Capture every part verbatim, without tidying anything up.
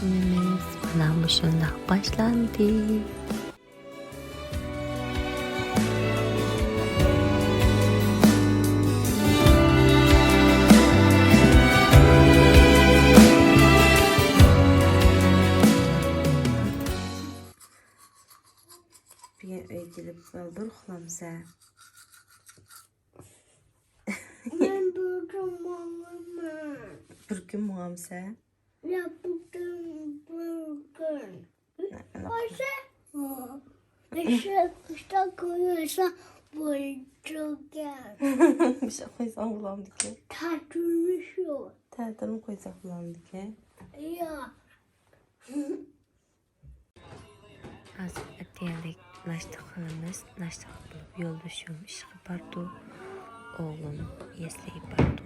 كۈنىمىز مانا مۇشۇنداق باشلاندى. بۈگۈن ئۆيگە كېلىپ بالدۇر ئۇخلامسەن؟ مەن بۈگۈن ماڭىمەن. بىر كۈن ماڭامسەن؟ يا، بۈگۈن، بۈگۈن. نە-، نە-، قويسا، ئىشلەپ، ئىشلەپ قويسا بولىدىكەن. ئىشلەپ قويساڭ بولامدىكەن. تەتۈرمىشۇ. تەتۈرمۇ قويساق بولامدىكەن. يا. ھازىر ئەتىگەنلىك ناشتا قىلىمىز. ناشتا قىلىپ يولدىشىم ئىشقا بارىدۇ، ئوغلۇم يەسلىگە بارىدۇ.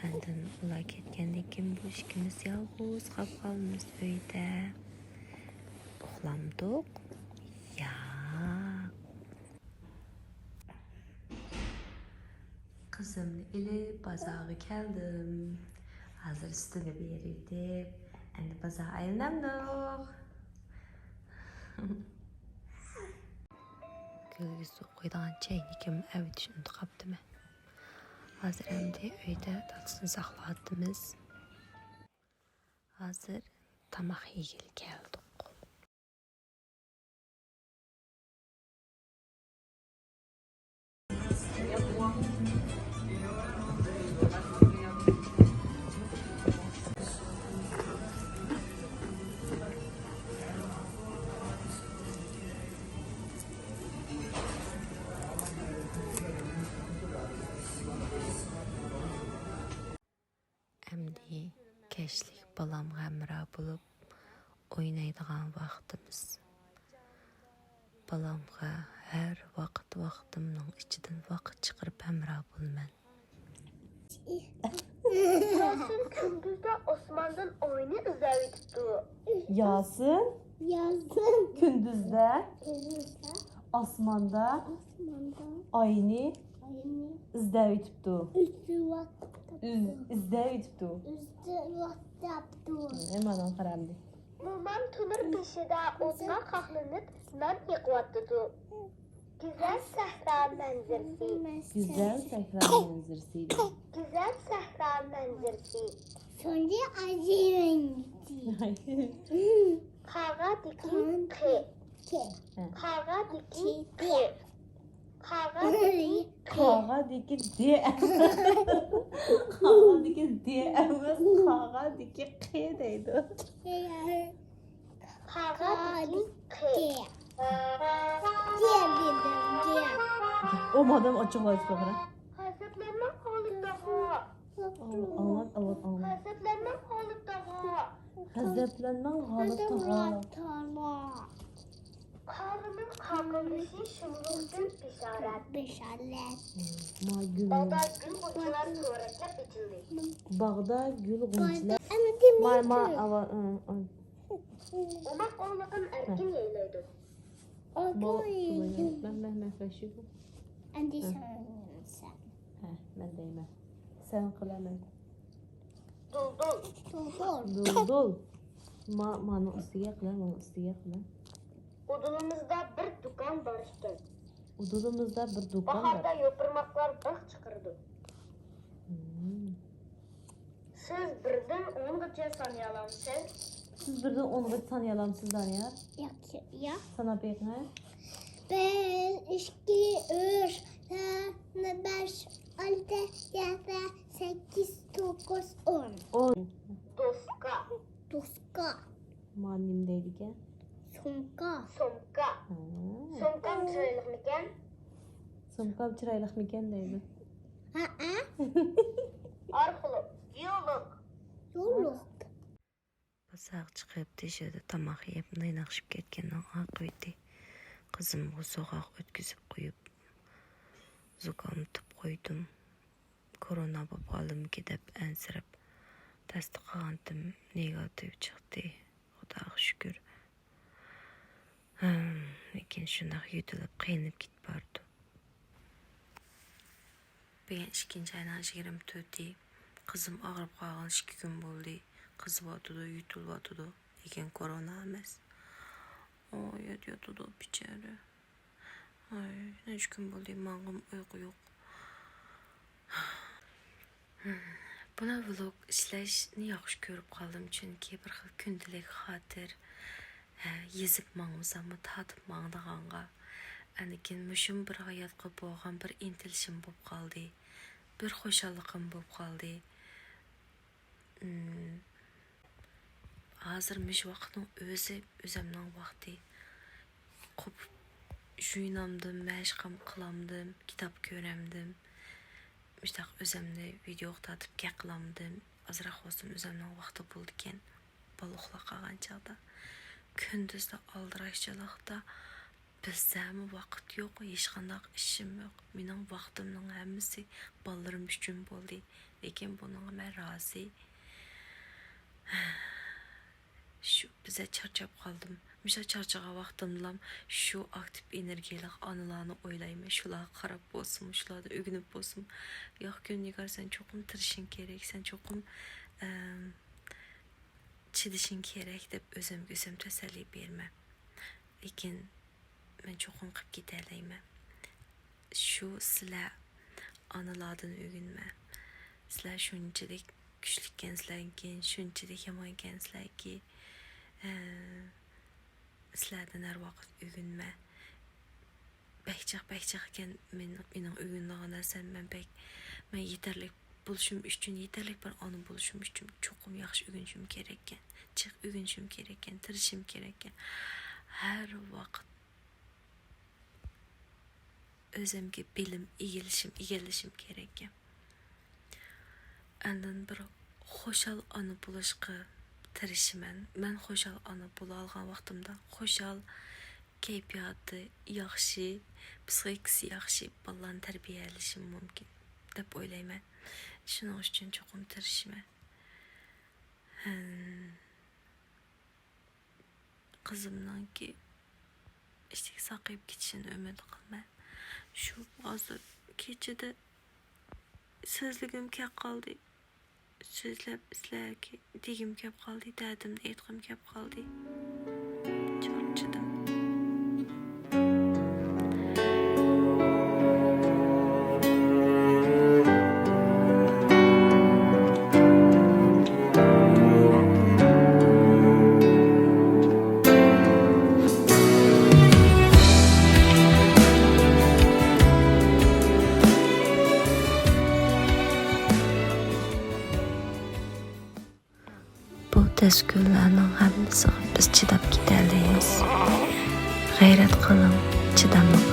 ئاندىن ئۇلار كەتكەندىن كېيىن بۇ ئىككىمىز يالغۇز قاپ قالىمىز ئۆيدە. ئۇخلامدۇق؟ ياق. قىزىمنى ئېلىپ بازارغا كەلدىم. ھازىر سۈتىنى بېرىۋېتىپ، ئەمدى بازار ئايلىنامدۇق. گۈلگە سۇ قۇيىدىغان چەينىكىمنى ئەۋېتىشنى ئۇنتۇپ قاپتىمەن. ھازىر ئەمدى ئۆيدە دادىسىنى ساقلاۋاتىمىز. ھازىر تاماق يېگىلى كەلدۇق. ئەمدى كەچلىك بالامغا ھەمراھ بولۇپ ئوينايدىغان ۋاقتىمىز. بالامغا ھەر ۋاقىت ۋاقتىمنىڭ ئىچىدىن ۋاقىت چىقىرىپ ھەمراھ بولىمەن. ياسىن كۈندۈزدە ئاسماندىن ئاينى ئىزدەۋېتىپتۇ. ياسىن ياسىن كۈندۈزدە كۈندۈزدە ئاسماندا ئاسماندا ئاينى ئاينى ئىزدەۋېتىپتۇ. ئۈزۈۋاتىپتۇ. ئىز-، ئىزدەۋېتىپتۇ. ئىزدىۋاتىپتۇ. ھە، مانا قارا ئەمدى. مومام تۆمۈر بېشىدا ئوتقا قاقلىنىپ نان يېقىۋاتىدۇ. گۈزەل سەھرا مەنزىرىسى. گۈزەل سەھرا مەنزىرىسى. گۈزەل سەھرا مەنزىرىسى. سونجى ئاجىۋىنجى. قاغادىكى قى. ھە. قاغادىكى قى. قاغادىكى قى. قاغادىكى دى. قاغادىكى دى ئەمەس، قاغادىكى قى دەيدۇ. قاغادىكى قى. دى دېدىم، دى. ئۇ مادام ئاچچىقلايدۇ توغرا. غەزەپلەنمەڭ، غالىب تاغا. ئاڭلات، ئاڭلات، ئاڭلات. غەزەپلەنمەڭ، غالىب تاغا. غەزەپلەنمەڭ، غالىب تاغا. قارىنىڭ قاقىلدىشى شۇملۇقتىن بېشارەت. بېشارەت. ما گۈل. باغدا گۈل غۇنچىلار تورەكلەپ ئېچىلدى. باغدا گۈل غۇنچىلار. ما، ما، ئاۋا، ئاڭ، ئاڭ. ئوماق ئومىقىم ئەركىن يايلايدۇ. ماۋۇ مەن، مەن، مەن، مەن، مەن شۇ. ئەمدى ھە. سەن، سەن. ھە، مەن دەيمەن. سەن قىلە مەن. دۇلدۇل. دۇلدۇل. دۇلدۇل. ما، مانىڭ ئۈستىگە قىلە، مانىڭ ئۈستىگە قىلە. ئۇدۇلىمىزدا بىر دۇكان بار ئىكەن. ئۇدۇلىمىزدا بىر دۇكان بار. باھاردا يوپۇرماقلار بىخ چىقىرىدۇ. مم. سىز بىردىن ئونغىچە سانىيالامسىز؟ سىز بىردىن ئونغىچە سانىيالامسىز، دانىيار؟ ياق، ياق. ساناپ بېقىڭە. بىر، ئىككى، ئۈچ، تۆت، بەش، ئالتە، يەتتە، سەككىز، توققۇز، ئون. ئون. دوسكا. دوسكا. ما نېمە دەيدىكەن؟ سومكا. سومكا. ھە. سومكام چىرايلىقمىكەن؟ سومكام چىرايلىقمىكەن دەيدۇ. ھەئە. ئارخېئولوگ، گېئولوگ. گېئولوگ. بازارغا چىقىپ، تېشىدا تاماق يەپ، نايناقشىپ كەتكەننىڭ ئاقىۋىتى، قىزىمغا سوغۇق ئۆتكۈزۈپ قويۇپ، زۇكاملىتىپ قويدۇم. كورونا بولۇپ قالدىمىكى دەپ ئەنسىرەپ، تەستە قىلغانتىم، نېگاتىپ چىقتى. خۇداغا شۈكۈر. ھەم، لېكىن شۇنداق يۆتىلىپ، قىينىلىپ كېتىپ بارىدۇ. بۈگۈن ئىككىنچى ئاينىڭ يىگىرمە تۆتى. قىزىم ئاغرىپ قالغىلى ئىككى كۈن بولدى. قىزىۋاتىدۇ، يۆتىلىۋاتىدۇ. لېكىن كورونا ئەمەس. ئۇ يۆتىياتىدۇ بىچارە. ھاي، نەچچە كۈن بولدى، ماڭىمۇ ئۇيقۇ يوق. بۇنى ۋلوگ ئىشلەشنى ياخشى كۆرۈپ قالدىم، چۈنكى بىر خىل كۈندىلىك خاتىرە، ھە، يېزىپ ماڭمىساممۇ تارتىپ ماڭىدىغانغا. ئاندىن كېيىن مۇشۇمۇ بىر ھاياتقا بولغان بىر ئىنتىلىشىم بولۇپ قالدى. بىر خۇشاللىقىم بولۇپ قالدى. ئىم، ھازىر مۇشۇ ۋاقىتنىڭ ئۆزى ئۆزۈمنىڭ ۋاقتى. قوپۇپ يۇيۇنامدىم، مەشىقىم قىلامدىم، كىتاب كۆرەمدىم. مۇشتاق ئۆزۈمنى ۋىدېئوغا تارتىپ گەپ قىلامدىم. ئازراق بولسىمۇ ئۆزۈمنىڭ ۋاقتى بولىدىكەن. بالا ئۇخلاپ قالغان چاغدا. كۈندۈزدە ئالدىراشچىلىقتا بىزدەمۇ ۋاقىت يوق، ھېچقانداق ئىشىم يوق. مېنىڭ ۋاقتىمنىڭ ھەممىسى بالىلىرىم ئۈچۈن بولدى. لېكىن بۇنىڭغا مەن رازى. شۇ، بىزە چارچاپ قالدىم. مۇشۇ چارچىغان ۋاقتىمدىلا شۇ ئاكتىپ ئېنېرگىيەلىك ئانىلارنى ئويلايمەن. شۇلارغا قاراپ بولسىمۇ، شۇلاردىن ئۆگىنىپ بولسىمۇ، ياق، گۈلنىگار، سەن چوقۇم تىرىشىڭ كېرەك، سەن چوقۇم، ئەم، چىدىشىڭ كېرەك دەپ ئۆزۈمگە ئۆزۈم تەسەللى بېرىمەن. لېكىن مەن چوقۇم قىلىپ كېتەلەيمەن. شۇ سىلەر ئانىلاردىن ئۆگىنىمەن. سىلەر شۇنچىلىك كۈچلۈككەنسىلەركى، شۇنچىلىك يامانكەنسىلەركى، ئە، سىلەردىن ھەر ۋاقىت ئۆگىنىمەن. بەك جىق، بەك جىق ئىكەن مېنىڭ، مېنىڭ ئۆگىنىدىغان نەرسەم. مەن بەك، مەن يېتەرلىك بولۇشۇم ئۈچۈن، يېتەرلىك بىر ئانا بولۇشۇم ئۈچۈن چوقۇم ياخشى ئۆگىنىشىم كېرەككەن، جىق ئۆگىنىشىم كېرەككەن، تىرىشىشىم كېرەككەن. ھەر ۋاقىت ئۆزۈمگە بىلىم ئىگىلىشىم، ئىگىلىشىم كېرەككەن. ئاندىن بىر خۇشال ئانا بولۇشقا تىرىشىمەن. مەن خۇشال ئانا بولالىغان ۋاقتىمدا خۇشال، كەيپىياتى ياخشى، پسىخىكىسى ياخشى بالىلارنى تەربىيەلىشىم مۇمكىن دەپ ئويلايمەن. شۇنىڭ ئۈچۈن چوقۇم تىرىشىمەن. ھەم قىزىمنىڭكى ئىشتىك ساقىيىپ كېتىشىنى ئۈمىد قىلىمەن. شۇ ھازىر كېچىدە سۆزلىگۈم كەپ قالدى. سۆزلەپ سىلەرگە دېگۈم كەپ قالدى، دەردىمنى ئېيتقۇم كەپ قالدى. چارچىدىم. بۇ تەس كۈنلەرنىڭ ھەممىسىگە بىز چىداپ كېتەلەيمىز. غەيرەت قىلىڭ، چىداملىق